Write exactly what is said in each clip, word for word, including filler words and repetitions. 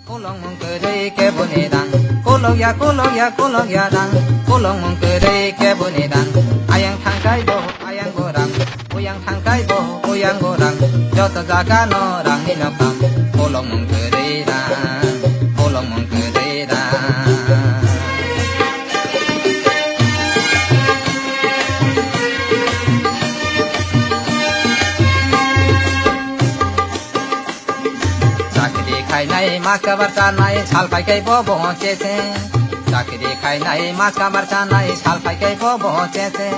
Kolong mung kwrwi keboni rang, kolok ya, kolok ya, kolok ya rang, kolong mung kwrwi keboni rang, ayang thangkai bo, ayang bo rang, uyang thangkai bo, uyang bo rang, joto jaga no rang ni no kam, kolong mung kwrwi rang, kolong mung kwrwi rang. Chakri khainai, mas kabar chanai, sal phaikai bo bo chese. Chakri khainai, mas kabar chanai, sal phaikai bo bo chese.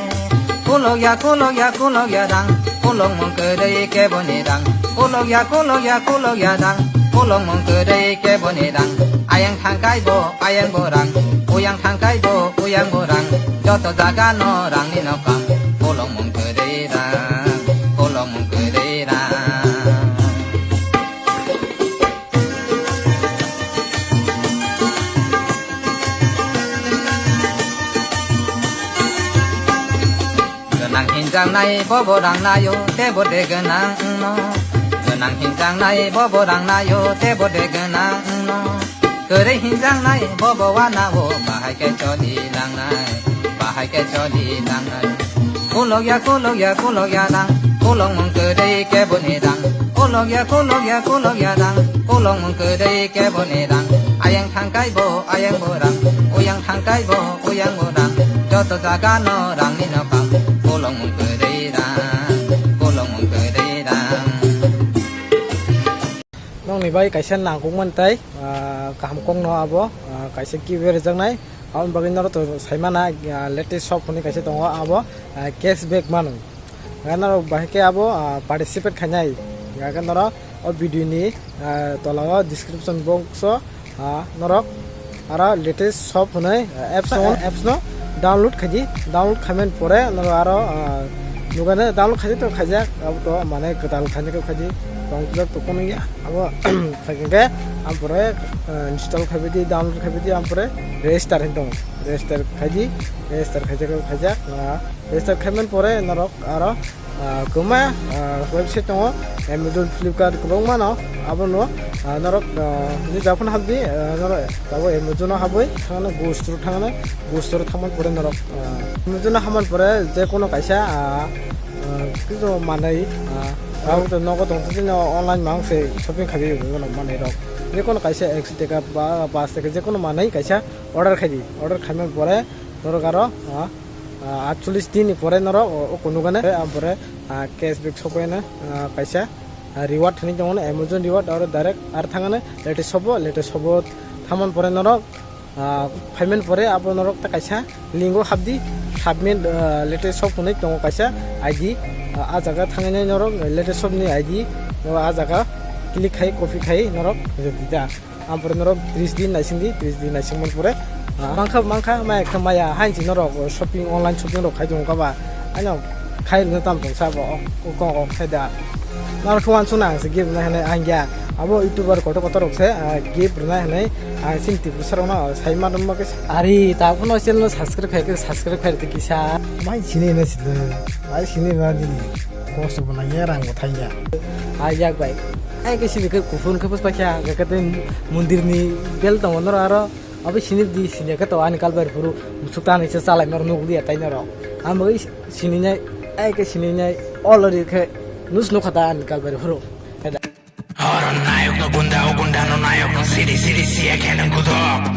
Kulok ya, kulok ya, kulok ya rang, kulok mung kwrwi keboni rang. Kulok ya, kulok ya, kulok ya rang, kulok mung kwrwi keboni rang. Ayang thangkai bo, ayang bo rang, uyang thangkai bo, uyang bo rang. Joto jaga no rang ni no kam, kulok mung kwrwi rang, kulok mung kwrwi rang. Gwnang hinjaknai bobo rangnaio, tebo de gwnang wngno. Gwnang hinjaknai bobo rangnaio, tebo de gwnang wngno. Kwrwi hinjaknai bobo wanao, bahai khe choli langnai, bahai khe choli langnai. Kulok ya, kulok ya, kulok ya rang, kulok mung kwrwi keboni rang. Kulok ya, kulok ya, kulok ya rang, kulok mung kwrwi keboni rang. Ayang thangkai bo, ayang bo rang, uyang thangkai bo, uyang bo rang. Joto jaga no rang ni no kam, kulok mung kwrwi rang, kulok mung kwrwi rang. Nokni bai kaisa nangkukmani tai, ah, kaham kokno abo, ah, kaisa gift rijaknai. Aboni bagwi norok to saimana, ah, latest shop hwnwi kaisa tongo, abo, ah, cashback mano. Hwnkhai norok bahai khe abo, ah, participate khainai. Hwnkhai norok o video ni, ah, tola o description box o, ah, norok aro latest shop hwnwi, ah, apps tongo, apps no download khaidi, download khaimani pore norok aro, ah, nugano download khaidi to khaijak, abo to mane kwtal khaina khe khaidi, tong jak to kono ya, abo khaikhe ampore, ah, install khaibaidi, download khaibaidi, ampore register hin tongo, register khaidi, register khaijak khaijak, ah, register khaimani pore norok aro ah, kwma, ah, website tongo, Amazon, Flipkart, kwbangma no. Abono, ah, norok, ah, ni japhano habdi, ah, norok abo Amazon o habwi thangna, Google Store thangna, Google Store thangmani pore norok, ah, Amazon o hamani pore je kono kaisa, ah, ah, kisu manwi, ah, abo to nogo tongtwtwino online mang se shopping khaidi manwi rok. Je kono kaisa ekso taka ba pas taka je kono manwi kaisa order khaidi, order khaimani pore norok aro, ah, ah, atchollish din ni pore norok o, o kunugane, ampore, ah, cashback sokoi na, ah, kaisa, ah, reward hinwi tongo, Amazon reward, aro direct ar thangane latest shop o, latest shop o thamani pore norok, ah, payment pore abo norok ta kaisa link o habdi, submit, ah, latest shop hinwi tongo kaisa I D, ah, a jaga thangwi norok latest shop ni I D, norok a jaga click khai, copy khai norok rwdi da. Ampore norok tris din naising di, tris din naising man pore, ah, mangkha, mangkha, maya kha maya, hain si norok shopping, online shopping rok khai tongo kaba. Ano khai rwna tam tong sabo, o, o, kok, kok khai da. Norok khe uansuk nang se gift rwna hinwi ang ya. Abo YouTuber kotor kotor rok se, ah, gift rwna hinwi ang sini Tiprasa rok no sai ma rwma khe. Ari, ta phano channel no subscribe khai khe, subscribe khai rwdi kisa. Mai sini na sila, mai sini na dini. Kosto bo nang ya, rang bo thang ya. Ah, yak bai. Ai khe sini khe kuphur khe bwsba khe, hwnkhe tei mondir ni bel tongo norok aro. Abo sini di sini khe to ani kalbai phuru musuk ta ni se chalai norok nukliya tai norok. Ang bai sini nai, ai khe sini nai already khe nus nukha ta ani kalbai phuru. Oro nayok no gunda, o gunda no nayok no siri siri siya khe nang kudok.